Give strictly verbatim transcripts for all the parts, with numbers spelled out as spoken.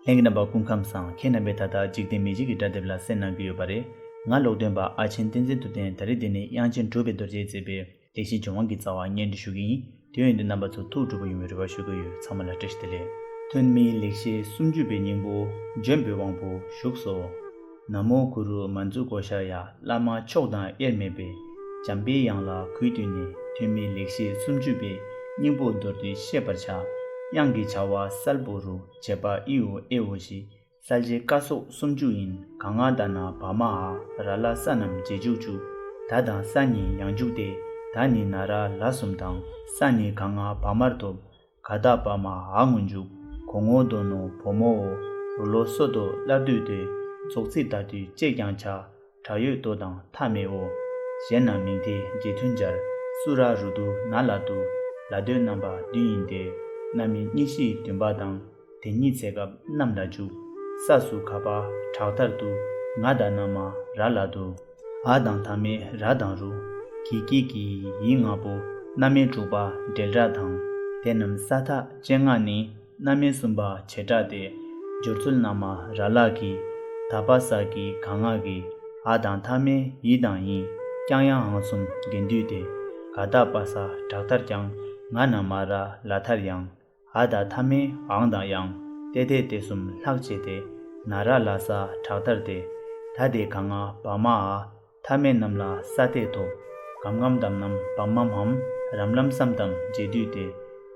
ལྷན་རྒྱས་རྣམ་པ་སྐུ་ཁམས་བཟང་། ཁྱེད་རྣམ་པས་ད་ལྟ་འཇིག་རྟེན་མི་ཆོས་ཀྱི་སྒྲ་དེབ་ལ་གསན་གནང་གི་ཡོད་པ་རེད། ང་ཀློག་འདོན་པ་ཨ་ཆེན་བསྟན་འཛིན་ཐུབ་བསྟན། ད་རེས་འདི་ནས་དབྱངས་ཅན་གྲུབ་པའི་རྡོ་རྗེས་མཛད་པའི་ལེགས་བཤད་ལྗོན་དབང་གི་རྩ་བ་སྙན་སྒྲོན་ཞུ་གི་ཡིན། དེ་ཡིན་དུས་རྣམ་པ་ཚོ་ཐུགས་སྤྲོ་པོ་ཡོང་བའི་རེ་བ་ཞུ་གི་ཡོད། ཚང་མ་ལ་བཀྲ་ཤིས་བདེ་ལེགས། ཐོན་མིའི་ལེགས་བཤད་སུམ་ཅུ་པའི་སྙིང་པོ། ལྗོན་པའི་དབང་པོ་བཞུགས་སོ། ན་མོ་གུ་རུ་མཉྫུ་ཀོ་ཤ་ཡ། བླ་མ་མཆོག་དང་དབྱེར་མེད་པའི། འཇམ་པའི་དབྱངས་ལ་གུས་བཏུད་ནས། ཐོན་མིའི་ལེགས་བཤད་སུམ་ཅུ་པའི། སྙིང་པོ་མདོར་བསྡུས་བཤད་པར་བྱ། དབྱངས་ཀྱི་བྱ་བ་གསལ་པོ་རུ། བྱེད་པ་ཨི་ཨུ་ཨེ་ཨོ་བཞི། གསལ་བྱེད་ཀ་སོགས་སུམ་ཅུ་ཡིན། ག་ང་ད་ན་བ་མ་འ། ར་ལ་ས་རྣམས་རྗེས་འཇུག་བཅུ། ད་དང་ས་གཉིས་ཡང་འཇུག་སྟེ། ད་ནི་ན་ར་ལ་གསུམ་དང་། ས་ནི་ག་ང་བ་མར་ཐོབ། ག་ད་བ་མ་འ་སྔོན་འཇུག། གོ་ངོ་དོ་ནོ་བོ་མོ་འོ། རུ་ལོ་སོ་དོ་སླར་བསྡུས་ཏེ། རྫོགས་ཚིག་ད་དུས་ཅེས་ཀྱང་བྱ། དྲག་ཡོད་དོ་དང་མཐའ་མེད་འོ། གཞན་རྣམས་མིང་མཐའི་རྗེས་མཐུན་སྦྱར། སུ་ར་རུ་དུ་ན་ལ་དུ། ལ་དོན་རྣམ་པ་བདུན་ཡིན་ཏེ། རྣམ་དབྱེ་གཉིས་བཞིའི་བདུན་པ་དང་། དེ་ཉིད་ཚེ་སྐབས་རྣམས་ལ་འཇུག། ས་སུ་ག་པ་དྲག་མཐར་དུ། ང་ད་ན་མ་ར་ལ་དུ། འ་དང་མཐའ་མེད་ར་དང་རུ། གི་ཀྱི་གི་ཡི་ང་པོ། རྣམ་དབྱེ་དྲུག་པ་འབྲེལ་སྒྲ་དང་། དེ་རྣམས་ས་མཐའ་ཅན་ལྔ་ནི། རྣམ་དབྱེ་གསུམ་པ་བྱེད་སྒྲ་སྟེ། སྦྱོར་ཚུལ་རྣམས་ར་ལ་གི། ད་པ་ས་གི་ག་ང་གི། འ་དང་མཐའ་མེད་ཡི་དང་ཡི། ཀྱང་ཡང་འང་གསུམ་རྒྱན་སྡུད་དེ། ག་ད་པ་ས་དྲག་མཐར་ཀྱང་། ང་ན་མ་ར་ལ་མཐར་ཡང་། འ་དང་མཐའ་མེད་འང་དང་ཡང་། ཏེ་ཏེ་ཏེ་གསུམ་ལྷག་བྱས་ཏེ། ན་ར་ལ་ས་དྲག་མཐར་ཏེ། ད་དེ་ག་ང་བ་མ་འ། མཐའ་མེད་རྣམས་ལ་ས་མཐའ་ཐོབ། གམ་ངམ་དམ་ནམ་བམ་མམ་འམ། རམ་ལམ་སམ་དམ་རྗེས་བསྡུས་ཏེ།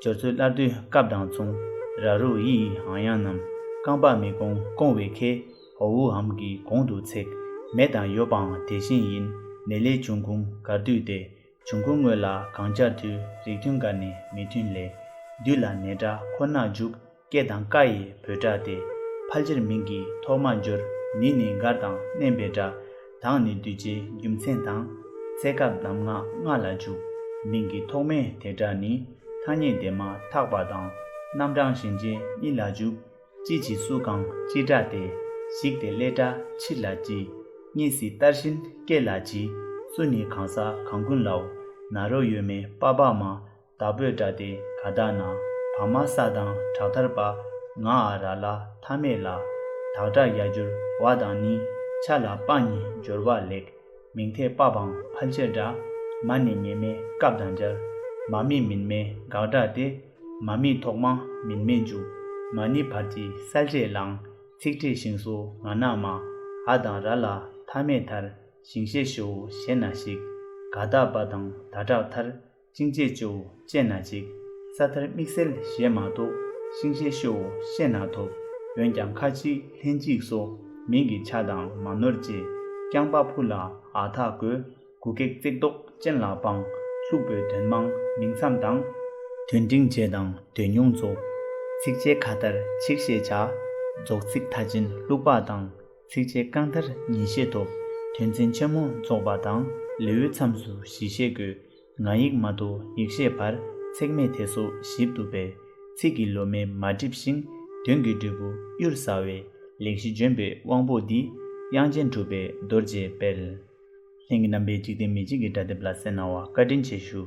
སྦྱོར་ཚུལ་སླར་བསྡུའི་སྐབས་དང་མཚུངས། ར་རུ་ཡི་ཡི་འང་ཡང་རྣམས། རྐང་པ་མི་སྐོང་སྐོང་བའི་ཁྱེད། འོ་འུ་འམ་གྱི་གོང་དུ་ཚེག་མེ་དང་ཡོ་པའང་དེ་བཞིན་ཡིན། ནེ་ལེ་བྱུང་ཁུངས་གར་བསྡུས་ཏེ། བྱུང་ཁུངས་སྔོན་ལ་གང་སྦྱར་དུས། རིགས་མཐུན་དགར་ནས་མི་མཐུན་ལས། བསྡུས་ལ་ནེ་སྒྲ་ཁོ་ནར་འཇུག་སྐད་དང་ཀ་ཡི་འབོད་སྒྲ་སྟེ། ཕལ་ཆེར་མིང་གི་ཐོག་མར་སྦྱོར། ནི་ནི་མགར་དང་མནན་པའི་སྒྲ། དང་ནི་སྡུད་བྱའི་རྒྱུ་མཚན་དང་། ཚེ་སྐབས་གདམས་ངག་ལྔ་ལ་འཇུག་མིང་གི་ཐོག་མའི་དེ་སྒྲ་ནི། ཐ་སྙད་དེ་མ་ཐག་པ་དང་། རྣམ་གྲངས་གཞན་བྱའི་གཉིས་ལ་འཇུག་ཅི་ཇི་སུ་གང་སྤྱི་སྒྲ་སྟེ། ཞིག་སྟེ་སླད་སྒྲ་ཕྱིར་ལ་ཅི། གཉིས་སི་ལྟར་བཞིན་སྐད་ལ་ཇི། སུ་ནི་གང་ས་གང་ཀུན་ལའོ། ན་རོ་ཡོད་མེད་པ་བ་མ། བདག་པོའི་སྒྲ་སྟེ་ག་ད་ན། བ་མ་ས་དང་དྲག་མཐར་པ། ང་འ་ར་ལ་མཐའ་མེད་ལ། བདག་སྒྲ་ཡ་འགྱུར་བ་དང་ནི། ཆ་ལ་པ་གཉིས་སྦྱོར་བ་ལེགས། མིང་མཐའི་པ་བའང་ཕལ་ཆེར་འདྲ། མ་ནི་མེ་མེ་སྐབས་དང་སྦྱར། མ་མི་མིན་མེ་དགག་སྒྲ་སྟེ། མ་མི་ཐོག་མ་མིན་མེ་འཇུག་མ་ནི་བར་གྱི་གསལ་བྱེད་ལའང་། ཚིག་ཕྲད་ཞིང་སོ་ང་ན་མ། འ་དང་ར་ལ་མཐའ་མེད་མཐར། ཞིང་ཤེས་ཤོའོ་ཞེ་ན་ཞིག་ག་ད་པ་དང་ད་དྲག་མཐར། ཅིང་ཅེས་ཅོའོ་ཅེ་ན་ཅིག་ས་མཐར་དམིགས་བསལ་ཞེས་མ་གཏོགས། ཤིང་ཤེས་ཤོའོ་ཤེ་ན་ཐོབ། འོན་ཀྱང་ཁ་ཅིག་ལྷན་ཅིག་སོགས། མིང་གི་ཆ་དང་མ་ནོར་བཅས། རྐྱང་པ་ཕུ་ལ་འ་ཐག་དགོས། གུ་གེགས་བརྩེགས་འདོགས་ཅན་ལ་སྤང་། ལྷུག་པོའི་དོན་མང་མིང་མཚམས་དང་། དོན་འབྲིང་བྱས་དང་དོན་ཉུང་རྫོགས། ཚིགས་བཅད་ཁ་མཐར་ཆིག་ཤད་བྱ། རྫོགས་ཚིག་མཐའ་ཅན་ལྷུག་པ་དང་། ཚིགས་བཅད་རྐང་མཐར་ཉིས་ཤད་ཐོབ། དོན་ཚན་ཆེན་མོ་རྫོགས་པ་དང་། ལེའུའི་མཚམས་སུ་བཞི་ཤད་དགོས། ང་ཡིག་མ་གཏོགས་ཡིག་ཤད་བར། ཚེག་མེད་དེ་སོགས་ཞིབ་ཏུ་སྦས། ཚིག་གི་ལོ་མས་མ་བསྒྲིབས་ཤིང་། དོན་གྱི་འབྲས་བུ་གཡུར་ཟ་བའི། ལེགས་བཤད་ལྗོན་པའི་དབང་པོ་འདི། དབྱངས་ཅན་གྲུབ་པའི་རྡོ་རྗེས་སྤེལ། ལྷན་རྒྱས་རྣམ་པས་འཇིག་རྟེན་མི་ཆོས་ཀྱི་སྒྲ་དེབ་ལ་གསན་གནང་བ་བཀའ་དྲིན་ཆེ་ཞུ།